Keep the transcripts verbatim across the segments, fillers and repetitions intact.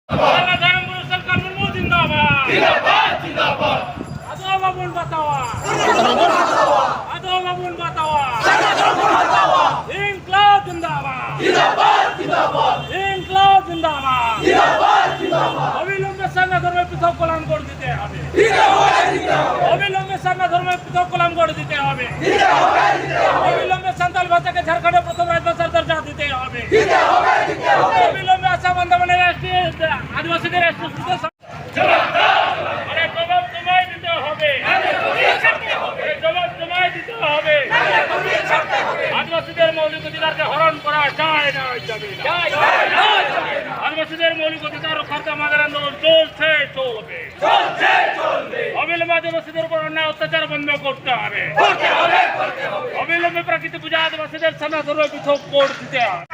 ᱥᱟᱨᱱᱟ ᱫᱷᱚᱨᱚᱢ ᱜᱩᱨᱩ ᱥᱟᱞᱠᱷᱟᱱ ᱢᱩᱨᱢᱩ ᱡᱤᱱᱫᱟᱵᱟᱫ᱾ ᱟᱫᱚ ᱵᱟᱵᱚᱱ ᱵᱟᱛᱟᱣᱟ᱾ ᱟᱫᱚ ᱵᱟᱵᱚᱱ ᱵᱟᱛᱟᱣᱟ᱾ ᱤᱱᱠᱞᱟᱵ ᱡᱤᱱᱫᱟᱵᱟᱫ। ᱤᱱᱠᱞᱟᱵ ᱡᱤᱱᱫᱟᱵᱟᱫ। অবিলম্বে সারনা ধর্মে পৃথক কলাম করে দিতে হবে। অবিলম্বে সারনা ধর্মে পৃথক কলাম করে দিতে হবে। অবিলম্বে সাঁওতাল ভাষাকে ঝাড়খণ্ডের প্রথম রাজভাষার দরজা দিতে হবে। অবিলম্বে আসাম আন্দামানের রাষ্ট্রীয় আদিবাসীদের রাষ্ট্রীয় স্বীকৃতি আরে জবাব তোমায় দিতে হবে। আরে জবাব তোমায় দিতে হবে। আদিবাসীদের মৌলিক অধিকারকে হরণ করা যায় না, যাবে না। আদিবাসীদের মৌলিক অধিকার রক্ষার্থে আমাদের আন্দোলন চলছে, চলবে। অবিলম্বে আদিবাসীদের উপর অন্যায় অত্যাচার বন্ধ করতে হবে। অবিলম্বে প্রাকৃতিক পূজা আদিবাসীদের সারনা ধর্মে পৃথক করে দিতে হবে।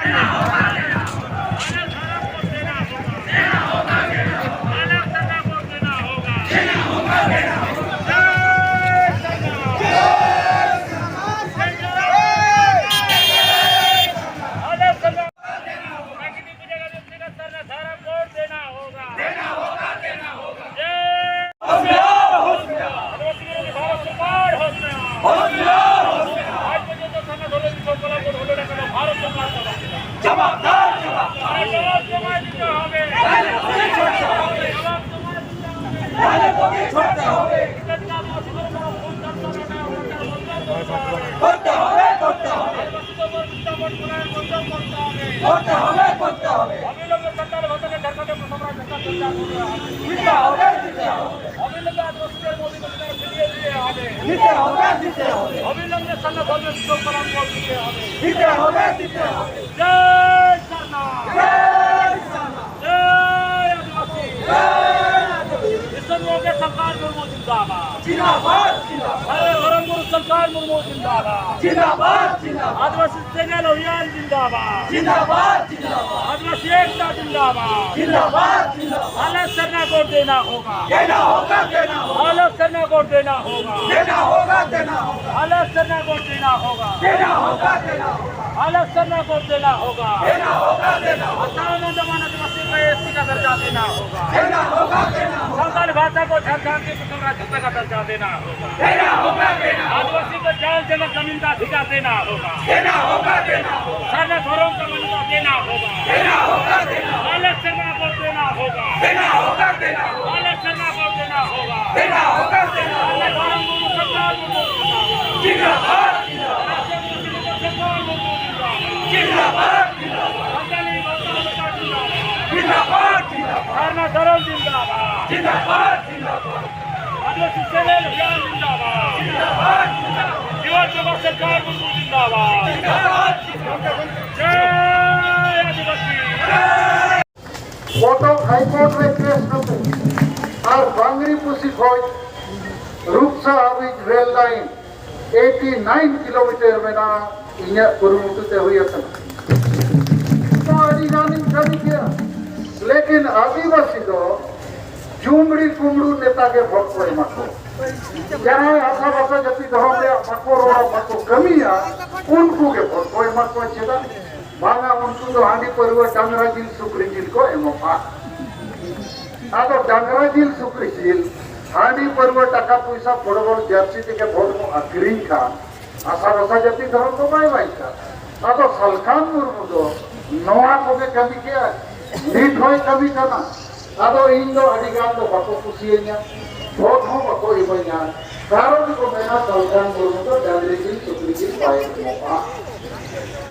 করতে হবে, করতে হবে। করতে হবে, করতে হবে। দিতে হবে, দিতে হবে। দিতে হবে, দিতে হবে। দিতে হবে, দিতে হবে। জয় সারনা। জয় সারনা। জয় আদিবাসী। জয় আদিবাসী। বিষ্ণুপ্রিয়া সরকার মুর্মু জিন্দাবাদ। জিন্দাবাদ, জিন্দাবাদ। আরে ধর্মগুরু সরকার মুর্মু জিন্দাবাদ। জিন্দাবাদ, জিন্দাবাদ। আদিবাসী সেনা অভিযান জিন্দাবাদ। জিন্দাবাদ, জিন্দাবাদ। आदिवासी एकता जिंदाबाद। जिंदाबाद, जिंदाबाद। अलग सरना को देना होगा। देना होगा, देना होगा। अलग सरना को देना होगा। देना होगा, देना होगा। अलग सरना को देना होगा। देना होगा, देना होगा। अलग सरना को देना होगा। देना होगा, देना होगा। आसाम अंडमान आदिवासी का एसटी का दर्जा देना देना होगा। देना होगा, देना होगा। संताली भाषा को झारखंड के प्रथम राज्य का दर्जा देना होगा। देना होगा, देना होगा। आदिवासी को चाल जगह जमीन का अधिकार देना होगा। देना होगा, देना होगा। सरना धर्म का मान्यता देना होगा। देना होगा, देना होगा। बालक शर्मा को देना होगा। देना होगा, देना होगा। बालक शर्मा को देना होगा। देना होगा, देना होगा। सरना धर्म को सरकार को जिंदाबाद, जिंदाबाद। सरकार को जिंदाबाद। जिंदाबाद, जिंदाबाद। संताली भाषा को जिंदाबाद। जिंदाबाद, जिंदाबाद। धरना धर्म जिंदाबाद। जिंदाबाद, जिंदाबाद। आदिवासी सेना अभियान जिंदाबाद। जिंदाबाद, जिंदाबाद। युवा जगत सरकार मुर्मू जिंदाबाद। जिंदाबाद, जिंदाबाद। जय आदिवासी। ᱠᱚᱴᱚᱠ ᱦᱟᱭᱠᱳᱨᱴ ᱨᱮ ᱠᱮᱥ ᱠᱟᱛᱮ ᱟᱨ ᱵᱟᱝᱨᱤ ᱯᱩᱥᱤ ᱠᱷᱚᱡ ᱨᱩᱯᱥᱟ ᱦᱟᱹᱵᱤᱡ rail line eighty nine kilometer ᱢᱮᱱᱟᱜᱼᱟ, ᱤᱧᱟᱹᱜ ᱠᱩᱨᱩᱢᱩᱴᱩ ᱛᱮ ᱦᱩᱭ ᱟᱠᱟᱱᱟ᱾ ᱛᱚ ᱟᱹᱰᱤ ᱜᱟᱱᱤᱧ ᱠᱟᱹᱢᱤ ᱠᱮᱫᱟ, ᱞᱮᱠᱤᱱ ᱟᱹᱫᱤᱵᱟᱹᱥᱤ ᱫᱚ ᱡᱩᱢᱲᱤ ᱠᱩᱢᱲᱩ ᱱᱮᱛᱟ ᱜᱮ ᱵᱷᱳᱴ ᱠᱚ ᱮᱢᱟ ᱠᱚᱣᱟ᱾ ᱡᱟᱦᱟᱸᱭ ᱦᱟᱥᱟ ᱵᱷᱟᱥᱟ ᱡᱟᱹᱛᱤ ᱫᱷᱚᱨᱚᱢ ᱨᱮᱭᱟᱜ ᱵᱟᱠᱚ ᱨᱚᱲᱟ, ᱵᱟᱠᱚ ᱠᱟᱹᱢᱤᱭᱟ, ᱩᱱᱠᱩ ᱜᱮ ᱵᱷᱳᱴ ᱠᱚ ᱮᱢᱟ ᱠᱚᱣᱟ᱾ ᱪᱮᱫᱟᱜ? ᱵᱟᱝᱟ, ᱩᱱᱠᱩ ᱫᱚ ᱦᱟᱺᱰᱤ ᱯᱟᱹᱨᱣᱟᱹ, ᱰᱟᱝᱨᱟ ᱡᱤᱞ, ᱥᱩᱠᱨᱤ ᱡᱤᱞ ᱠᱚ ᱮᱢᱚᱜᱼᱟ᱾ ᱟᱫᱚ ᱰᱟᱝᱨᱟ ᱡᱤᱞ, ᱥᱩᱠᱨᱤ ᱡᱤᱞ, ᱦᱟᱺᱰᱤ ᱯᱟᱹᱨᱣᱟᱹ, ᱴᱟᱠᱟ ᱯᱚᱭᱥᱟ, ᱯᱷᱩᱴᱵᱚᱞ ᱡᱟᱹᱨᱥᱤ ᱛᱮᱜᱮ ᱵᱷᱳᱴ ᱵᱚ ᱟᱹᱠᱷᱨᱤᱧ ᱠᱷᱟᱱ, ᱟᱥᱟ ᱵᱷᱟᱥᱟ ᱡᱟᱹᱛᱤ ᱫᱷᱚᱨᱚᱢ ᱫᱚ ᱵᱟᱭ ᱵᱟᱧᱪᱟᱜᱼᱟ᱾ ᱟᱫᱚ ᱥᱟᱞᱠᱷᱟᱱ ᱢᱩᱨᱢᱩ ᱫᱚ ᱱᱚᱣᱟ ᱠᱚᱜᱮ ᱠᱟᱹᱢᱤ ᱠᱮᱜᱼᱟᱭ, ᱱᱤᱛ ᱦᱚᱸᱭ ᱠᱟᱹᱢᱤ ᱠᱟᱱᱟ᱾ ᱟᱫᱚ ᱤᱧ ᱫᱚ ᱟᱹᱰᱤ ᱜᱟᱱ ᱫᱚ ᱵᱟᱠᱚ ᱠᱩᱥᱤᱭᱟᱹᱧᱟ, ᱵᱷᱳᱴ ᱦᱚᱸ ᱵᱟᱠᱚ ᱤᱢᱟᱹᱧᱟ᱾ ᱠᱟᱨᱚᱱ ᱠᱚ ᱢᱮᱱᱟ, ᱥᱟᱞᱠᱷᱟᱱ ᱢᱩᱨᱢᱩ ᱫᱚ ᱰᱟᱝᱨᱤ ᱡᱤᱞ, ᱥᱩᱠᱨᱤ ᱡᱤᱞ ᱵᱟᱭ ᱮᱢᱚᱜᱼᱟ᱾